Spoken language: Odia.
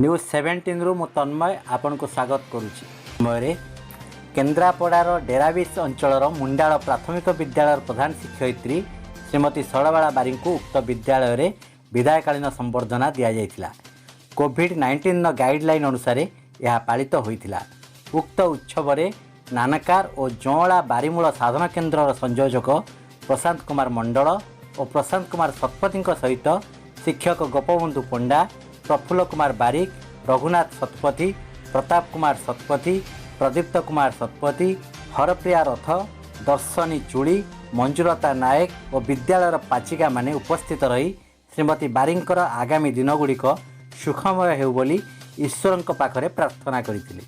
ନ୍ୟୁଜ୍ 17ରୁ ମୁଁ ତନ୍ମୟ ଆପଣଙ୍କୁ ସ୍ୱାଗତ କରୁଛି। ସମୟରେ କେନ୍ଦ୍ରାପଡ଼ାର ଡେରାବିଶ ଅଞ୍ଚଳର ମୁଣ୍ଡାଳ ପ୍ରାଥମିକ ବିଦ୍ୟାଳୟର ପ୍ରଧାନ ଶିକ୍ଷୟିତ୍ରୀ ଶ୍ରୀମତୀ ଶୈଳବାଳା ବାରିଙ୍କୁ ଉକ୍ତ ବିଦ୍ୟାଳୟରେ ବିଦାୟକାଳୀନ ସମ୍ବର୍ଦ୍ଧନା ଦିଆଯାଇଥିଲା। କୋଭିଡ୍-19ର ଗାଇଡ଼ଲାଇନ୍ ଅନୁସାରେ ଏହା ପାଳିତ ହୋଇଥିଲା। ଉକ୍ତ ଉତ୍ସବରେ ନାନକାର ଓ ଜଅଁଳା ବାରିମୂଳ ସାଧନ କେନ୍ଦ୍ରର ସଂଯୋଜକ ପ୍ରଶାନ୍ତ କୁମାର ମଣ୍ଡଳ ଓ ପ୍ରଶାନ୍ତ କୁମାର ଶତପଥୀଙ୍କ ସହିତ ଶିକ୍ଷକ ଗୋପବନ୍ଧୁ ପଣ୍ଡା, ପ୍ରଫୁଲ୍ଲ କୁମାର ବାରିକ, ରଘୁନାଥ ଶତପଥୀ, ପ୍ରତାପ କୁମାର ଶତପଥୀ, ପ୍ରଦୀପ୍ତ କୁମାର ଶତପଥୀ, ହରପ୍ରିୟା ରଥ, ଦର୍ଶନୀ ଚୁଳି, ମଞ୍ଜୁଲତା ନାୟକ ଓ ବିଦ୍ୟାଳୟର ପାଚିକାମାନେ ଉପସ୍ଥିତ ରହି ଶ୍ରୀମତୀ ବାରିଙ୍କର ଆଗାମୀ ଦିନଗୁଡ଼ିକ ସୁଖମୟ ହେଉ ବୋଲି ଈଶ୍ୱରଙ୍କ ପାଖରେ ପ୍ରାର୍ଥନା କରିଥିଲେ।